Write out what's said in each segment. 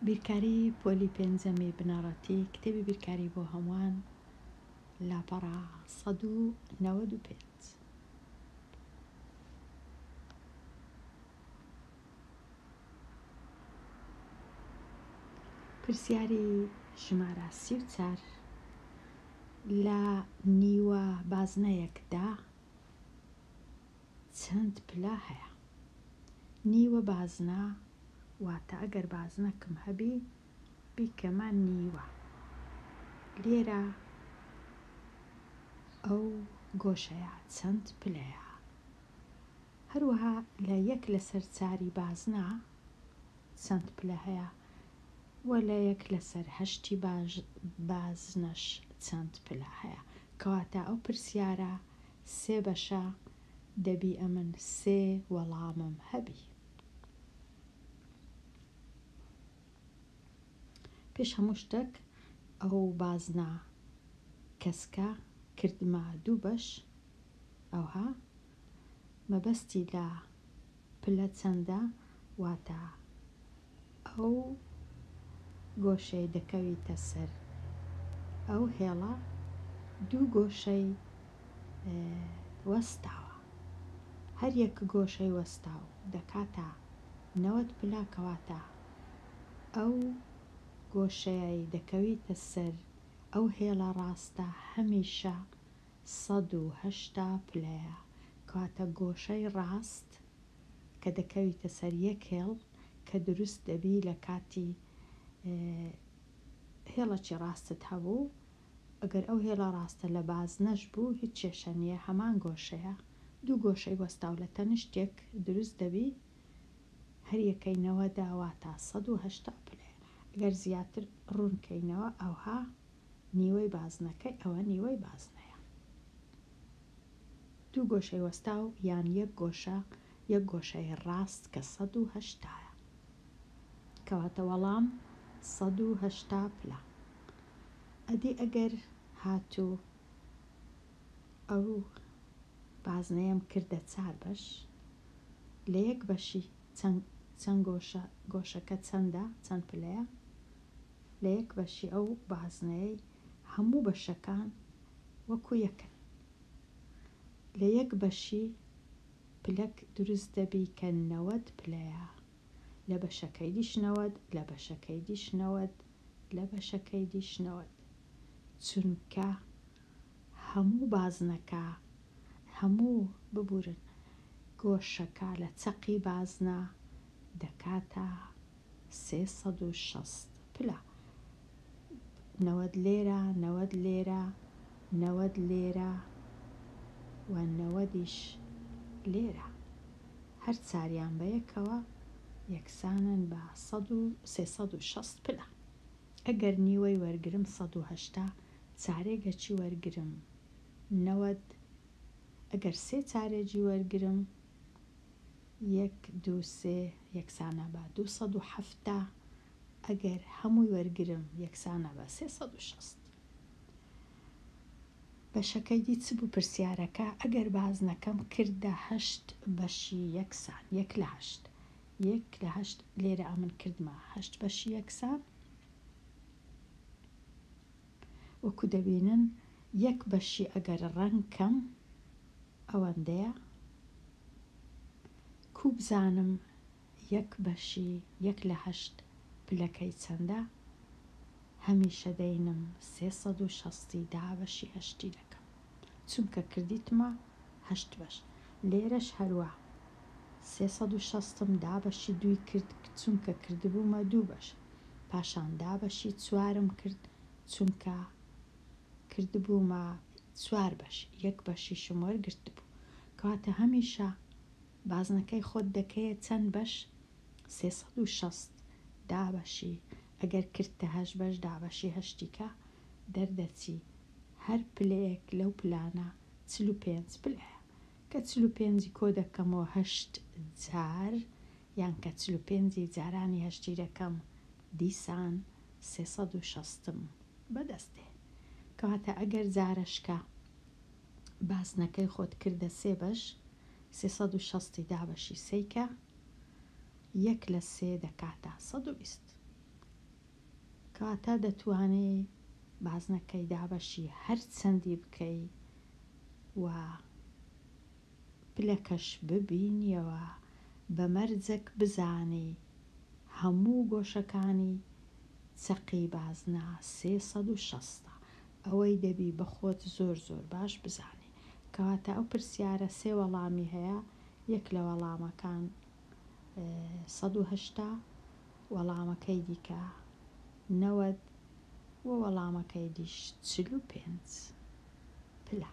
بیرکاری پۆلی پێنجەمی بنەڕەتی کتێبی بیرکاری بۆ هەمووان لاپەڕە 195. پرسیاری ژمارە 34 لە نیوە بازنەیەکدا چەند پلە هەیە؟ نیوە بازنە واتە ئەگەر بازنەکم هەبی بیکەمە نیوە لێرە ئەو گۆشەیە چەند پلەیە؟ هەروەها لە یەک لەسەر چاری بازنە چەند پلە هەیە و لە یەک لەسەر هەشتی بازنەش چەند پلە هەیە؟ کەواتە ئەو پرسیارە سێ بەشە دەبی ئەمن سێ وەڵامم هەبی. پێش هەموو شتەک ئەو بازنە کەسکە کردمە دوو بەش ئەوها مەبەستی لە پلە چەندە واتە ئەو گۆشەی دەکەویتە سەر ئەو هێڵە دوو گۆشەی وەستاوە هەر یەک گۆشەی وەستاو دەکاتە 90 پلە کەواتە ئەو گۆشەیەی دەکەویتە سەر ئەو هێڵە ڕاستە هەمیشە 180 پلەیە کەواتە گۆشەی ڕاست کە دەکەویتە سەر یەک هێڵ کە دروست دەبی لە کاتی هێڵەکی ڕاستت هەبوو ئەگەر ئەو هێڵە ڕاستە لە بازنەش بوو هیچ کێشە نییە هەمان گۆشەیە دوو گۆشەی وەستاو لە تەنیشتێک دروست دەبی هەر یەکەی نەوەدە واتە 180 پلەیە ئەگەر زیاتر ڕوون کەینەوە ئەوها نیوەی بازنەکەی ئەوە نیوەی بازنەیە دوو گۆشەی وەستاو یان یەک گۆشە یەک گۆشەی ڕاست کە 180 کەواتە وەڵام 180 پلە. ئەدی ئەگەر هاتوو ئەو بازنەیەم کردە چار بەش لە یەک بەشی چەند گۆشە گۆشەکە چەندە چەند پلەیە لە یەک بەشی ئەو بازنەیەی هەموو بەشەکان وەکو یەکن لە یەک بەشی پلەک دروست دەبی کە 90 پلەیە لە بەشەکەی دیش 90 لە بەشەکەی دیش 90 لە بەشەکەی دیش 90 چونکە هەموو بازنەکە هەموو ببورن گۆشەکە لە چەقی بازنە دەکاتە 360 پلە 90 لێرە 90 لێرە 90 لێرە و 90یش لێرە هەر چاریان بەیەکەوە یەکسانن بە 360 پلە ئەگەر نیوەی وەرگرم 180 چارێگەچی وەرگرم 90 ئەگەر سێ چارێجی وەرگرم یەک دوو سێ یەکسانە بە 270 ئەگەر هەمووی وەرگرم یەکسانە بە 360 بەشەکەی دی چ بوو پرسیارەکە ئەگەر بازنەکەم کردە هەشت بەشی یەکسان یەک لە هەشت یەک لە هەشت لێرە ئەمن کردمە هەشت بەشی یەکسان وەکو دەبینن یەک بەشی ئەگەر ڕەنگ کەم ئەوەندەیە کو بزانم یەک بەشی یەک لە هەشت پلەکەی چەندە هەمیشە دەینم 360 دا بەشی هەشتی دەکەم چونکە کردیتمە هەشت بەش لێرەش هەروە 360م دا بەشی دووی کرد چونکە کردبوومە دوو بەش پاشان دا بەشی چوارم کرد چونکە کردبوومە چوار بەش یەک بەشیشم وەرگرتبوو کەواتە هەمیشە بازنەکەی خۆت دەکەیە چەند بەش 360 دابەشی ئەگەر کردتە هەشت بەش دابەشی هەشتیکە دەردەچی هەر پلەیەک لەو پلانە 45 پلەیە کە 45 کۆ دەکەمەوە هەشت جار یان کە 45 جارانی هەشتی دەکەم دیسان 360م بەدەستێ کەواتە ئەگەر جارەشکە بازنەکەی خۆت کردە سێ بەش 360 دابەشی سێیکە یەک لە سێ دەکاتە 120. کەواتە دەتوانی بازنەکەی دابەشی هەر چەندی بکەی و پلەکەش ببینیەوە بە مەرجەک بزانی هەموو گۆشەکانی چەقی بازنە 360 ە ئەوەی دەبی بە خۆت زۆر زۆر باش بزانی کەواتە ئەو پرسیارە سێ وەڵامی هەیە یەک لە وەڵامەکان 180 وەڵامەکەی دیکە 90 و وەڵامەکەی دیش 45 پلە.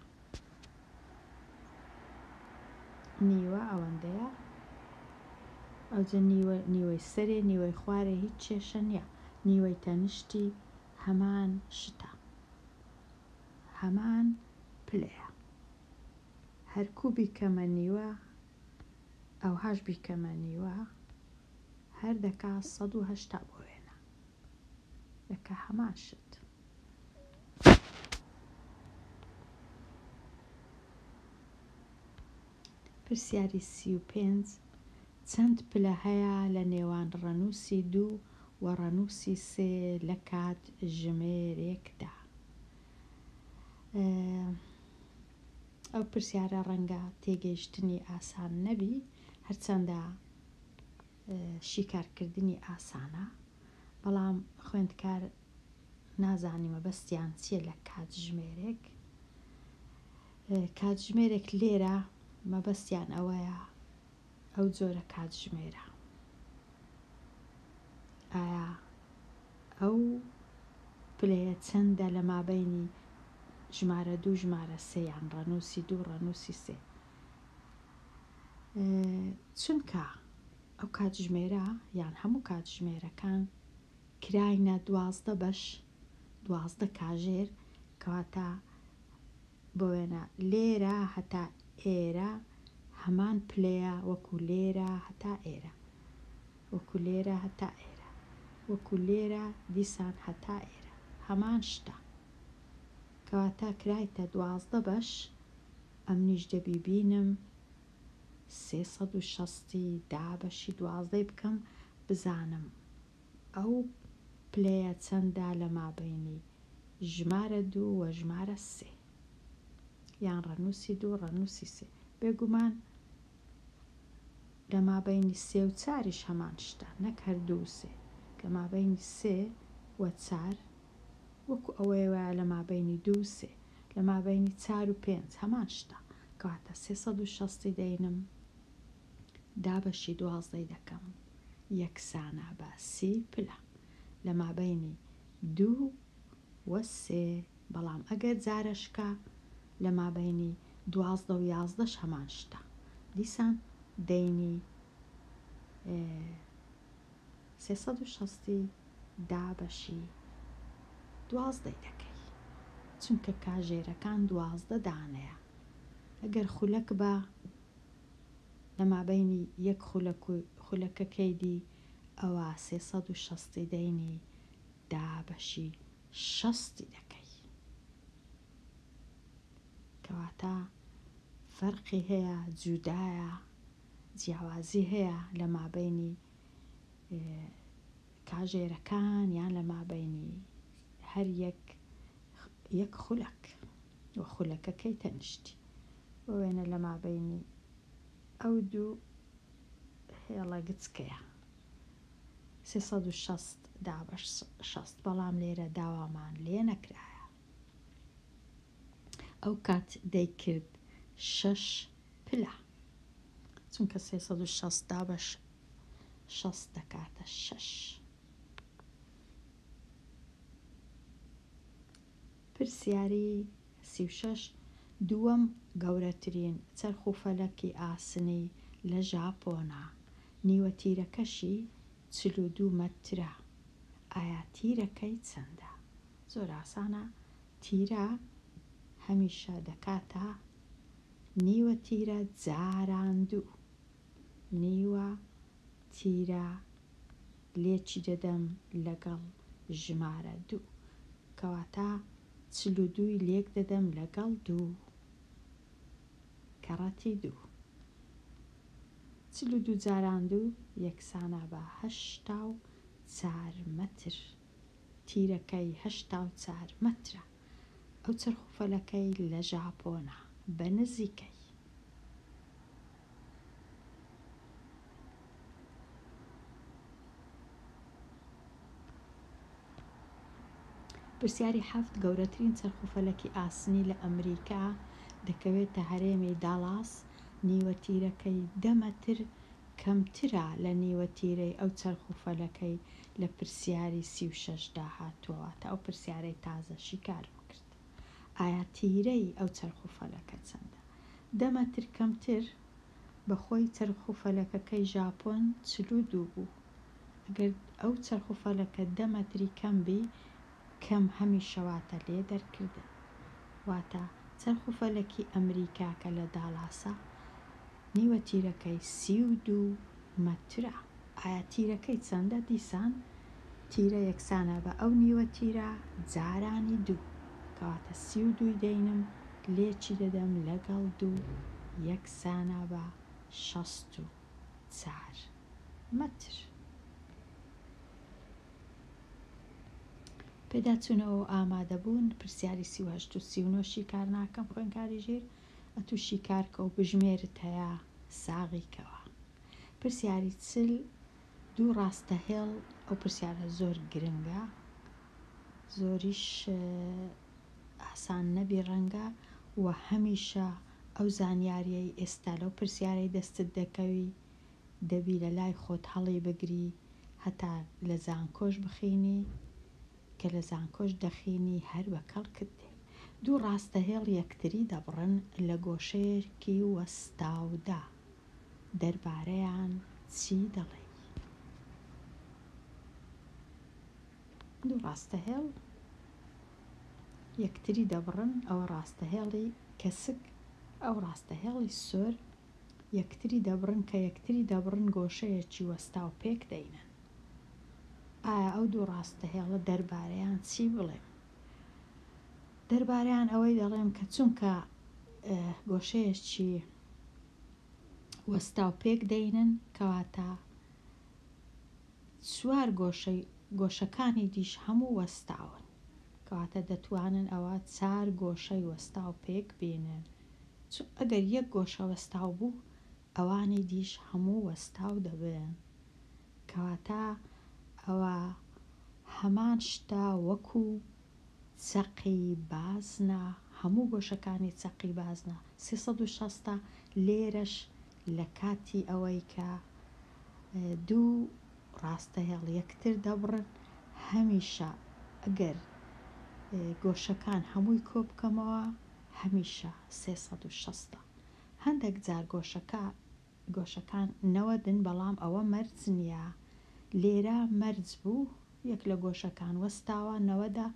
نیوە ئەوەندەیە ئەوجە نیوە نیوەی سەرێ نیوەی خوارێ هیچ کێشە نییە نیوەی تەنیشتی هەمان شتە هەمان پلەیە هەرکو بیکەمە نیوە ئەوهاش بیکەمە نیوە هەر دەکا 180 بۆ وێنە دەکا هەمان شت. پرسیاری 35 چەند پلە هەیە لە نێوان ڕەنووسی دوو و ڕەنووسی سێ لە کاتژمێرێکدا؟ ئەو پرسیارە ڕەنگە تێگەیشتنی ئاسان نەبی، هەرچەندە شیکارکردنی ئاسانە، بەڵام خوێندکار نازانی مەبەستیان چییە لە کاتژمێرێک. کاتژمێرێک لێرە مەبەستیان ئەوەیە ئەو جۆرە کاتژمێرە ئایا ئەو پلەیە چەندە لە مابەینی ژمارە دوو ژمارە سێ یان ڕەنووسی دوو ڕەنووسی سێ چونکە ئەو کاتژمێرە یان هەموو کاتژمێرەکان کراینە 12 بەش 12 کاژێر کەواتە بۆ وێنە لێرە هەتا ئێرە هەمان پلەیە وەکو لێرە هەتا ئێرە وەکو لێرە هەتا ئێرە وەکو لێرە دیسان هەتا ئێرە هەمان شتە کەواتە کرایتە 12 بەش ئەمنیش دەبی بینم 360 دابەشی دوازدەی بکەم بزانم ئەو پلەیە چەندە لە مابەینی ژمارە دوو و ژمارە سێ یان ڕەنووسی دوو ڕەنووسی سێ. بێگومان لە مابەینی سێ و چاریش هەمان شتە نەک هەر دوو و سێ لە مابەینی سێ و چار وەکو ئەوەیە وایە لە مابەینی دوو و سێ لە مابەینی چار و پێنج هەمان شتە کەواتە 360 دەینم دابەشی دوازدەی دەکەم یەکسانە بە سی پلە لە مابەینی دوو و سێ بەڵام ئەگەر جارەشکا لە مابەینی 12 و یازدەش هەمان شتە دیسان دەینی 360 دابەشی دوازدەی دەکەی چونکە کاژێرەکان 12 دانەیە ئەگەر خولەک بە لە مابەینی یەک خولەک و خولەکەکەی دی ئەوا 360 دەینی دابەشی شەستی دەکەی کەواتە فەرقی هەیە جودایە جیاوازی هەیە لە مابەینی کاژێرەکان یان لە مابەینی هەر یەک یەک خولەک و خولەکەکەی تەنیشتی بۆ وێنە لە مابەینی ئەو دوو هێڵە گچکەیە 360 دابەش 60 بەڵام لێرە داوامان لێ نەکرایە ئەو کات دەیکرد شەش پلە چونکە 360 دابەش 60 دەکاتە شەش. پرسیاری 36 دووەم گەورەترین چەرخ و فەلەکی ئاسنی لە ژاپۆنە نیوە تیرەکەشی 42 مەترە ئایا تیرەکەی چەندە؟ زۆر ئاسانە تیرە هەمیشە دەکاتە نیوە تیرە جاران دوو نیوە تیرە لێکی دەدەم لەگەڵ ژمارە دوو کەواتە 42ی لێک دەدەم لەگەڵ دوو کەڕەتی دوو 42 جاران دوو یەکسانە بە 84 مەتر. تیرەکەی 84 مەترە. ئەو چەرخ و فەلەکەی لە ژاپۆنە بە نزیکەی. پرسیاری حەفت، گەورەترین چەرخ و فەلەکی ئاسنی لە ئەمریکا دەکەوێتە هەرێمی داڵاس، نیوە تیرەکەی دە مەتر کەمترە لە نیوە تیرەی ئەو چەرخ و فەلەکەی لە پرسیاری 36 دا هاتووە، واتە ئەو پرسیارەی تازە شیکارم کرد. ئایا تیرەی ئەو چەرخ و فەلەکە چەندە؟ دە مەتر کەمتر؟ بەخۆی چەرخ و فەلەکەکەی ژاپۆن 42 بوو. ئەگەر ئەو چەرخ و فەلەکە دە مەتری کەم بی، کەم هەمیشە واتە لێ دەرکردن. واتە چەرخ و فەلەکی ئەمریکا کە لە داڵاسە، نیوە تیرەکەی 32 مەترە. ئایا تیرەکەی چەندە؟ دیسان تیرە یەکسانە بە ئەو نیوە تیرە جارانی دوو. کەواتە 32ی دەینم لێکی دەدەم لەگەڵ دوو یەکسانە بە 64 مەتر. پێداچوونەوە و ئامادەبوون، پرسیاری 38 و 39 شیکار ناکەم خوێندکاری ژیر، ئەتوو شیکار کە و بژمێرت هەیە ساغی کەوە. پرسیاری 40، دوو ڕاستەهێڵ، ئەو پرسیارە زۆر گرنگە، زۆریش ئاسان نەبی ڕەنگە و هەمیشە ئەو زانیاریەی ئێستا لەو پرسیارەی دەستت دەکەوی دەبی لە لای خۆت هەڵی بگری هەتا لە زانکۆش بخینی، کە لە زانکۆش دەخینی هەر بە کەڵکت دێ. دوو ڕاستەهێڵ یەکتری دەبڕن لە گۆشەیەکی وەستاودا، دەربارەیان چی دەڵێی؟ دوو ڕاستەهێڵ یەکتری دەبڕن، ئەوە ڕاستەهێڵی کەسک، ئەو ڕاستەهێڵی سۆر، یەکتری دەبڕن، کە یەکتری دەبڕن گۆشەیەکی وەستاو پێک دەینن. ئایا ئەو دوو ڕاستەهێڵە دەربارەیان چی بڵێم؟ دەربارەیان ئەوەی دەڵێم کە چونکە گۆشەیەکی وەستاو پێک دەینن، کەواتە چوار گۆشەی گۆشەکانی دیش هەموو وەستاون، کەواتە دەتوانن ئەوە چار گۆشەی وەستاو پێک بێنن. چون ئەگەر یەک گۆشە وەستاو بوو ئەوانی دیش هەموو وەستاو دەبن. کەواتە ئەوە هەمان شتە وەکو چەقی بازنە، هەموو گۆشەکانی چەقی بازنە 360 ە، لێرەش لە کاتی ئەوەی کە دوو ڕاستەهێڵ یەکتر دەبڕن، هەمیشە ئەگەر گۆشەکان هەمووی کۆ بکەمەوە هەمیشە 360 ە. هەندێک جار گۆشەکە گۆشەکان نەوەدن، بەڵام ئەوە مەرج نییە. لێرە مەرج بوو یەک لە گۆشەکان وەستاوە نەوەدە،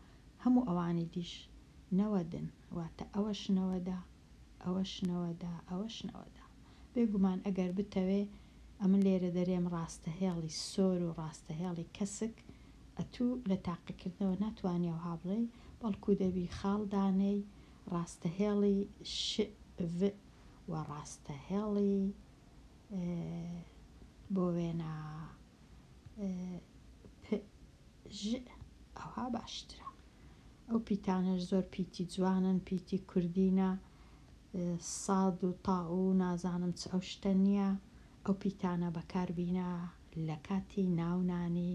هەموو ئەوانی دیش نەوەدن، واتە ئەوەش نەوەدە، ئەوەش نەوەدە، ئەوەش نەوەدە. بێگومان ئەگەر بتەوێ ئەمن لێرە دەرێم ڕاستەهێڵی سۆر و ڕاستەهێڵی کەسک، ئەتوو لە تاقیکردنەوە ناتوانی ئەوها بڵێی، بەڵکو دەبی خاڵ دانێی ڕاستەهێڵی ش ڤ و ڕاستەهێڵی بۆ وێنە پ ژ ئەوها باشترە. ئەو پیتانەش زۆر پیتی جوانن، پیتی کوردینە، ساد و تا و نازانم چ ئەو شتە نییە. ئەو پیتانە بەکار بینە لە کاتی ناونانی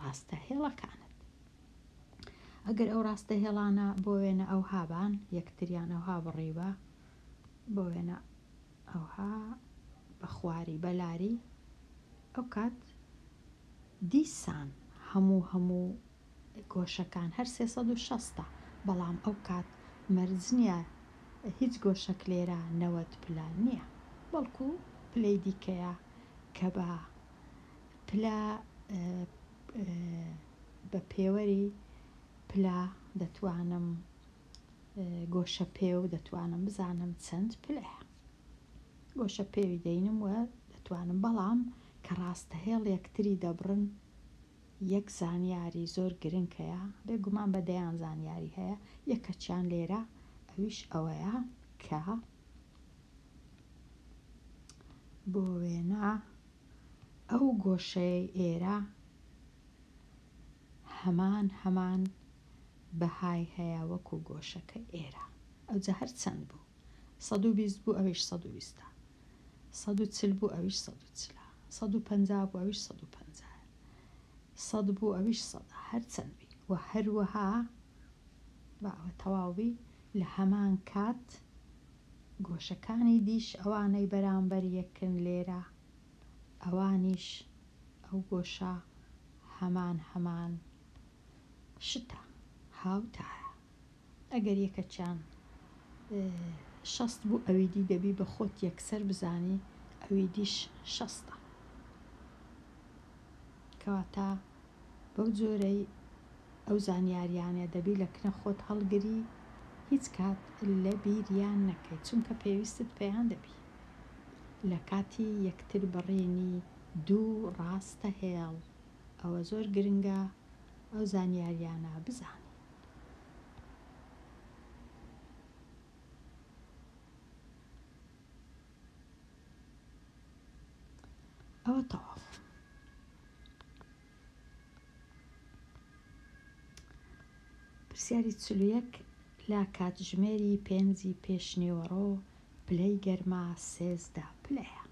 ڕاستەهێڵەکانت. ئەگەر ئەو ڕاستەهێڵانە بۆ وێنە ئەوها بان، یەکتریان ئەوها بڕیبا، بۆ وێنە ئەوها بە خواری بە لاری، ئەو کات دیسان هەموو هەموو گۆشەکان هەر 360 ە، بەڵام ئەو کات مەرج نییە هیچ گۆشەک لێرە 90 پلە نییە، بەڵکو پلەی دیکەیە کە بە پلە بە پێوەری پلە دەتوانم گۆشە پێو دەتوانم بزانم چەند پلەیە. گۆشە پێوی دەینم و دەتوانم، بەڵام کە ڕاستەهێڵ یەکتری دەبڕن یەک زانیاری زۆر گرنگ هەیە، بێگومان بە دەیان زانیاری هەیە، یەکەچیان لێرە ئەویش ئەوەیە کە بۆ وێنە ئەو گۆشەیەی ئێرە هەمان هەمان بەهای هەیە وەکو گۆشەکە ئێرە ئەوجا هەر چەند بوو 120 بوو ئەویش 120 140 بوو ئەویش 140 150 بوو ئەویش 150 100 بوو ئەویش 100 هەر چەند بی و هەروەها با ئەوە تەواو بی لە هەمان کات گۆشەکانی دیش ئەوانەی بەرامبەر یەکن لێرە ئەوانیش ئەو گۆشە هەمان هەمان شتە هاوتایە ئەگەر یەکەکیان شەست بوو ئەوی دی دەبی بە خۆت یەکسەر بزانی ئەوی دیش شەستە کەواتە بەو جۆرەی ئەو زانیاریانە دەبی لە کنە خۆت هەڵگری هیچ کات لە بیریان نەکەی چونکە پێویستت پێیان دەبی لە کاتی یەکتر بڕینی دوو ڕاستە هێڵ ئەوە زۆر گرنگە ئەو زانیاریانە بزانی. ئەوە تەواو. پرسیاری 41 لە کاتژمێری پێنجی پێش نیوەڕۆ پلەی گەرما 13 پلەیە.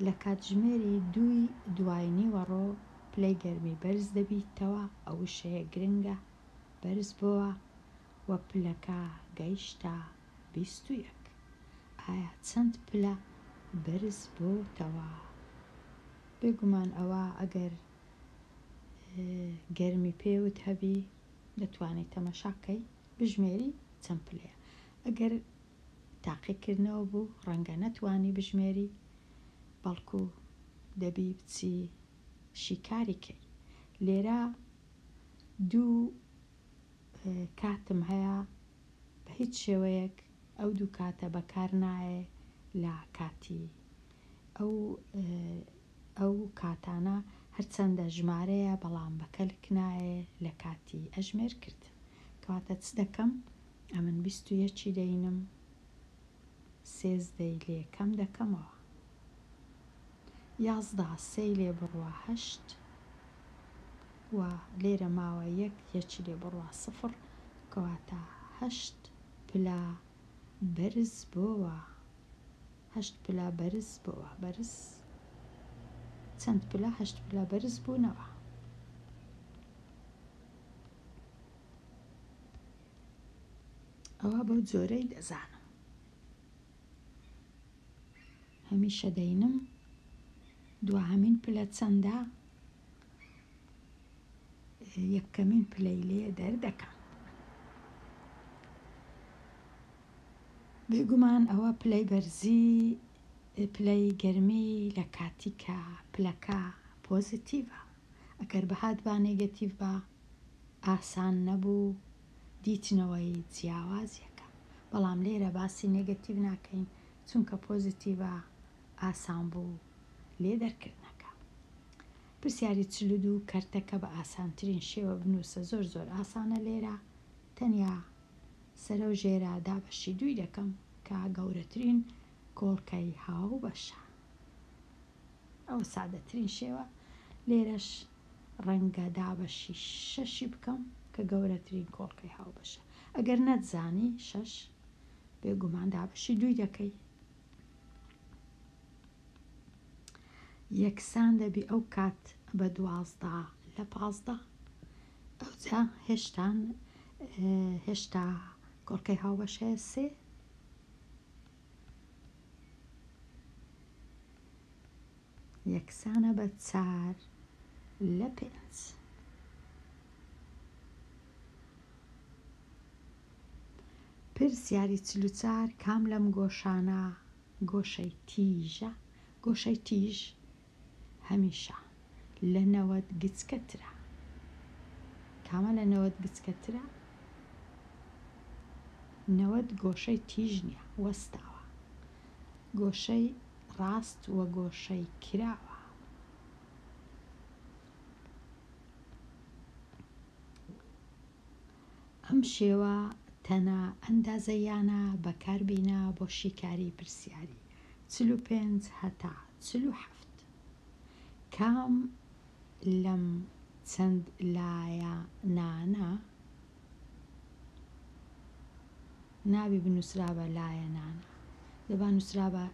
لە کاتژمێری دووی دوای نیوەڕۆ پلەی گەرمی بەرز دەبیتەوە، ئەو وشەیە گرنگە، بەرز بۆوە و پلەکە گەیشتە 21. ئایا چەند پلە بەرز بۆتەوە؟ بێگومان ئەوە ئەگەر گەرمی پێوت هەبی دەتوانی تەمەشاکەی بژمێری چەند پلەیە. ئەگەر تاقیکردنەوە بوو ڕەنگە نەتوانی بژمێری بەڵکو دەبی بچی شیکاری کەی. لێرە دوو کاتم هەیە بە هیچ شێوەیەک ئەو دوو کاتە بەکار نایێ لە کاتی ئەو ئەو کاتانە هەرچەندە ژمارەیە بەڵام بە کەلک نایێ لە کاتی ئەژمێر کردن. کەواتە چ دەکەم؟ ئەمن 21ی دەینم سێزدەی لێ کەم دەکەمەوە. 11 سێی لێ بڕوا هەشت و لێرە ماوە یەک یەکی لێ بڕوا سفر کەواتە هەشت پلە بەرز بۆوە هەشت پلە بەرز بۆوە بەرز چەند پلە هەشت پلە بەرز بوونەوە. ئەوە بەو جۆرەی دەزانم هەمیشە دەینم دواهەمین پلە چەندە یەکەمین پلەی لێ دەردەکەم. بێگومان ئەوە پلەی بەرزی پلەی گەرمی لە کاتی کە پلەکە پۆزیتیڤە ئەگەر بەهات با نێگەتیڤ با ئاسان نەبوو دیتنەوەی جیاوازیەکە بەڵام لێرە باسی نێگەتیڤ ناکەین چونکە پۆزیتیڤە ئاسان بوو لێ دەرکردنەکە. پرسیاری 42 کەرتەکە بە ئاسانترین شێوە بنووسە زۆر زۆر ئاسانە لێرە تەنیا سەرەو ژێرە دابەشی دووی دەکەم کە گەورەترین کۆڵکەی هاوبەشە. ئەوە سادەترین شێوە. لێرەش ڕەنگە دابەشی شەشی بکەم کە گەورەترین کۆڵکەی هاوبەشە. ئەگەر نەتزانی شەش بێگومان دابەشی دووی دەکەی. یەکسان دەبی ئەو کات بە 12 لە 15. ئەوجا هێشتان هێشتا کۆڵکەی هاوبەش هەیە سێ یەکسانە بە چار لە پێنج. پرسیاری 44 کام لەم گۆشانە گۆشەی تیژە؟ گۆشەی تیژ هەمیشە لە 90 گچکەترە. کامە لە 90 گچکەترە؟ 90 گۆشەی تیژ نییە، وەستاوە. گۆشەی ڕاست و گۆشەی کراوە. ئەم شێوە تەنە ئەندازەییانە بەکاربینە بۆ شیکاری پرسیاری 45 هەتا 47. کام لەم چەند لایەنانە نابی بنووسرابە لایەنانە دەبا نووسرابە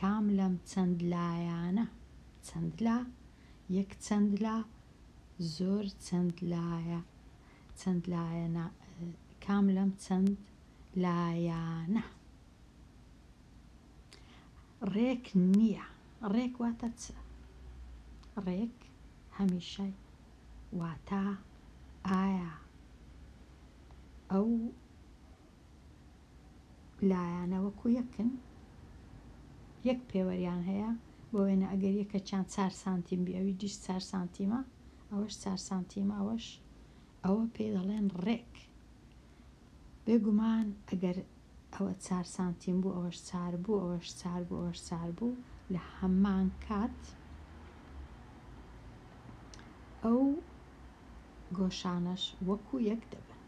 کام لەم چەند لایانە چەند لا یەک چەند لا زۆر چەند لایە چەند لایەنە کام لەم چەند لایانە ڕێک نییە ڕێک واتە چ ڕێک هەمیشە واتە ئایا ئەو لایانە وەکو یەکن؟ یەک پێوەریان هەیە؟ بۆ وێنە ئەگەر یەکەکیان چار سانتیم بی ئەوی دیش چار سانتیمە ئەوەش چار سانتیمە ئەوەش ئەوە پێی دەڵێن ڕێک بێگومان ئەگەر ئەوە چار سانتیم بوو ئەوەش چار بوو ئەوەش چار بوو ئەوەش چار بوو لە هەمان کات ئەو گۆشانەش وەکو یەک دەبن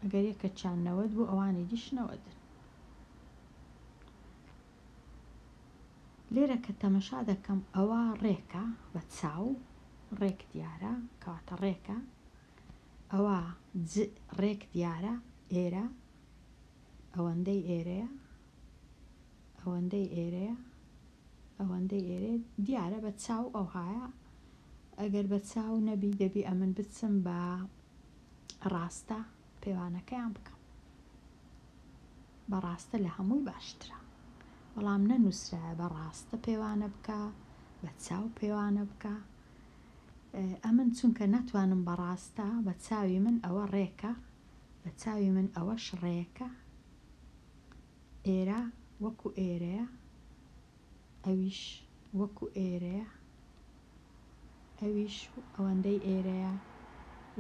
ئەگەر یەکەکیان 90 بوو ئەوانی دیش نەوەدن. لێرە کە تەمەشا دەکەم ئەوە ڕێکە بە چاو ڕێک دیارە کەواتە ڕێکە ئەوە ج ڕێک دیارە ئێرە ئەوەندەی ئێرەیە ئەوەندەی ئێرەیە ئەوەندەی ئێرەیە دیارە بە چاو ئەوهایە ئەگەر بە چاو نەبی دەبی ئەمن بچم بە ڕاستە پێوانەکەیان بکەم بە ڕاستە لە هەمووی باشترە بەڵام نەنووسرایە بە ڕاستە پێوانە بکە بە چاو پێوانە بکە ئەمن چونکە ناتوانم بە ڕاستە بە چاوی من ئەوە ڕێکە بە چاوی من ئەوەش ڕێکە ئێرە وەکو ئێرەیە ئەویش وەکو ئێرەیە ئەویش ئەوەندەی ئێرەیە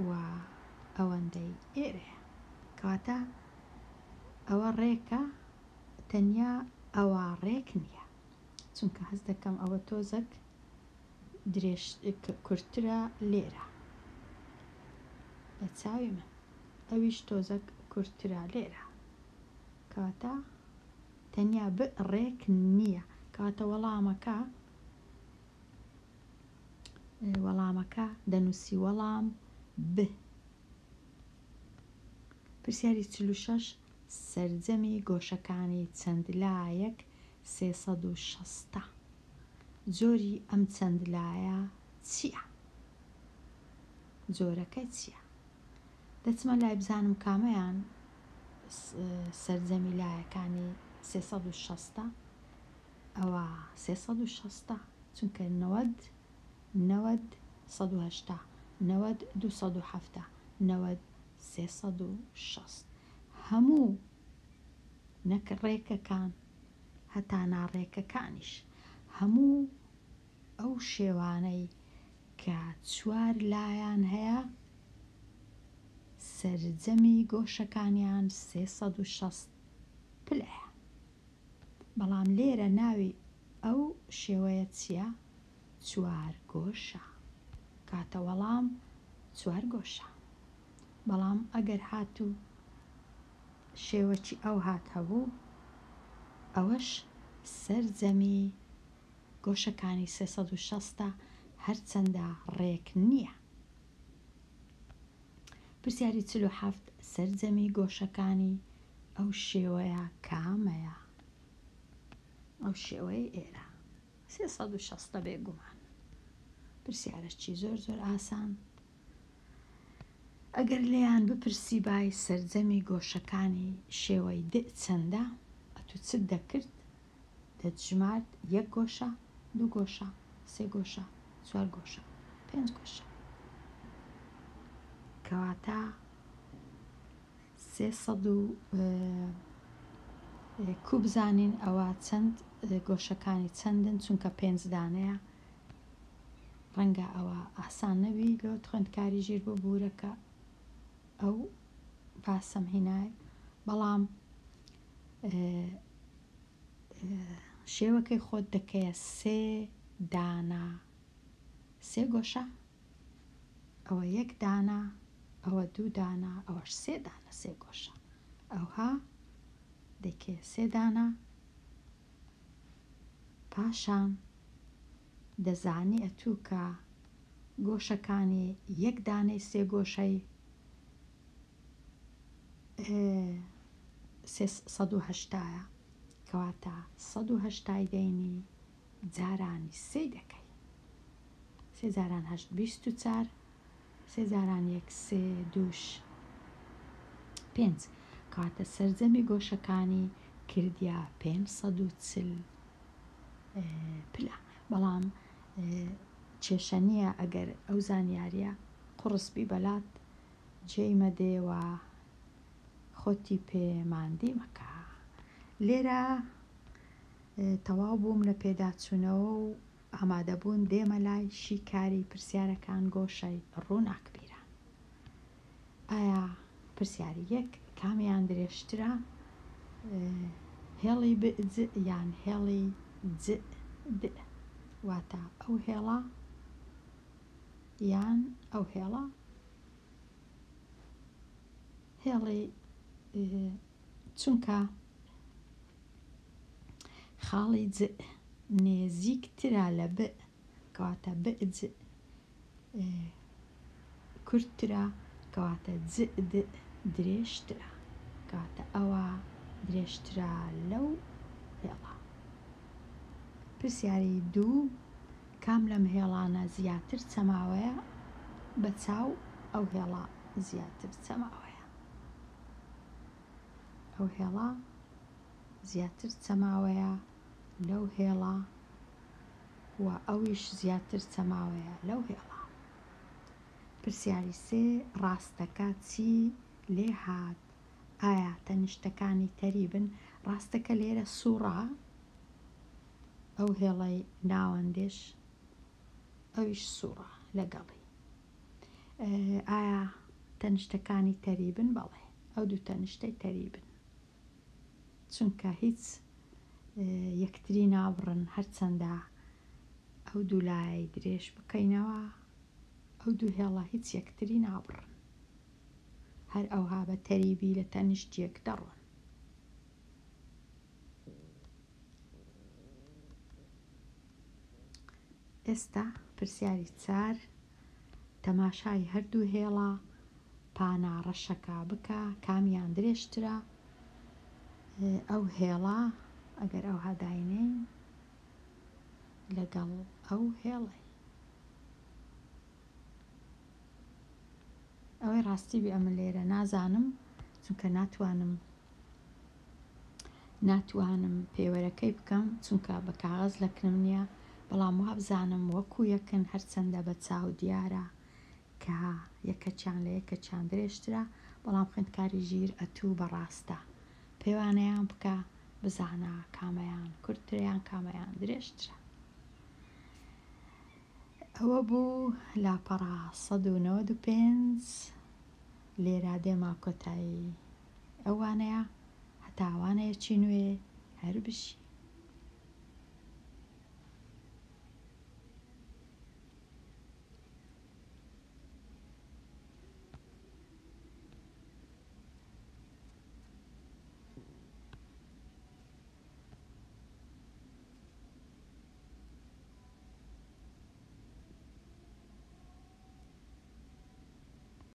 و ئەوەندەی ئێرەیە کەواتە ئەوە ڕێکە تەنیا ئەوە ڕێک نییە چونکە هەست دەکەم ئەوە تۆزەک درێژ کورتترە لێرە بە چاوی من ئەویش تۆزەک کورتترە لێرە کەواتە تەنیا ب ڕێک نییە کەواتە وەڵامەکە وەڵامەکە دەنووسی وەڵام ب. پرسیاری 46 سەرجەمی گۆشەکانی چەند لایەک 360 جۆری ئەم چەند لایە چییە؟ جۆرەکە چییە؟ دەچمە لای بزانم کامەیان سەرجەمی لایەکانی 360 ئەوە 360 چونکە 90 90 180 90 270 90 360 هەموو نەک ڕێکەکان هەتا ناڕێکەکانیش هەموو ئەو شێوانەی کە چوار لایان هەیە سەرجەمی گۆشەکانیان 360 پلەیە. بەڵام لێرە ناوی ئەو شێوەیە چییە؟ چوارگۆشە. کاتە وەڵام چوارگۆشە. بەڵام ئەگەر هاتوو شێوەکی ئەو هات هەبوو ئەوەش سەرجەمی گۆشەکانی 360 هەرچەندە ڕێک نییە. پرسیاری 47 سەرجەمی گۆشەکانی ئەو شێوەیە کامەیە؟ ئەو شێوەیە ئێرە 360 بێگومان. پرسیارەکی زۆر زۆر ئاسان. ئەگەر لێیان بپرسیبای سەرجەمی گۆشەکانی شێوەی د چەندە، ئەتوو چت دەکرد؟ دەتژمارد یەک گۆشە، دوو گۆشە، سێ گۆشە، چوار گۆشە، پێنج گۆشە. کەواتە 300 و کو بزانین ئەوە چەند گۆشەکانی چەندن چونکە پێنج دانەیە ڕەنگە ئەوە ئاسان نەبی لۆت خوێندکاری ژیر ببوورە کە ئەو باسەم هینای بەڵام شێوەکەی خۆت دەکەیە سێ دانە سێ گۆشە ئەوە یەک دانە ئەوە دوو دانە ئەوەش سێ دانە سێ گۆشە ئەوها دەکەیە سێ دانە پاشان دەزانی ئەتوو کە. گۆشەکانی یەک دانەی سێگۆشەی 380یە، کەواتە 180ی دەینی جارانی سێی دەکەی. سێ جاران هەشت 24، سێ جاران یەک سێ، دووش پێنج. کەواتە سەرجەمی گۆشەکانی کردیا 540 پلە. بەڵام کێشە نییە ئەگەر ئەو زانیارییە قوڕس بی بەلات جێی مەدێ و خۆتی پێ ماندی مەکە. لێرە تەواو بووم لە پێداچوونەوە و ئامادەبوون دێمە لای شیکاری پرسیارەکان گۆشەی ڕووناکبیران. ئایا پرسیاری یەک، کامیان درێژترە هێڵی ب ج یان هێڵی ج د؟ واتە ئەو هێڵە یان ئەو هێڵە؟ هێڵی چونکە خاڵی ج نێزیکترە لە ب، کەواتە ب ج کورتترە، کەواتە ج د درێژترە، کەواتە ئەوە درێژترە لەو هێڵە. پرسیاری دوو، کام لەم هێڵانە زیاتر چەماوەیە؟ بە چاو ئەو هێڵە زیاتر چەماوەیە. ئەو هێڵە زیاتر چەماوەیە لەو هێڵە و ئەویش زیاتر چەماوەیە لەو هێڵە. پرسیاری سێ، ڕاستەکە چی لێ هات؟ ئایا تەنیشتەکانی تەریبن؟ ڕاستەکە لێرە سوڕە، ئەو هێڵەی ناوەندێش ئەویش سوڕە لەگەڵی. ئایا تەنیشتەکانی تەریبن؟ بەڵێ، ئەو دوو تەنیشتەی تەریبن، چونکە هیچ یەکتری نابڕن. هەرچەندە ئەو دوو لایەی درێژ بکەینەوە، ئەو دوو هێڵە هیچ یەکتری نابڕن، هەر ئەوها بە تەریبی لە تەنیشت یەک دەڕۆن. ئێستا پرسیاری چار، تەماشای هەردوو هێڵە پانا ڕەشەکە بکە، کامیان درێژترە؟ ئەو هێڵە ئەگەر ئەوها داینێین لەگەڵ ئەو هێڵەی. ئەوەی ڕاستی بێ ئەمن لێرە نازانم، چونکە ناتوانم ناتوانم پێوەرەکەی بکەم، چونکە بە کاغەز لەکنم نییە، بەڵام وابزانم وەکو یەکن، هەرچەندە بە چاو دیارە کە یەکەکیان لە یەکەکیان درێژترە، بەڵام خوێندکاری ژیر ئەتوو بە ڕاستە پێوانەیان بکە بزانە کامەیان کورتترە یان کامەیان درێژترە. ئەوە بوو لاپەڕە 195. لێرە دێمە کۆتایی ئەو وانەیە، هەتا وانەیەکی نوێ هەر بژی.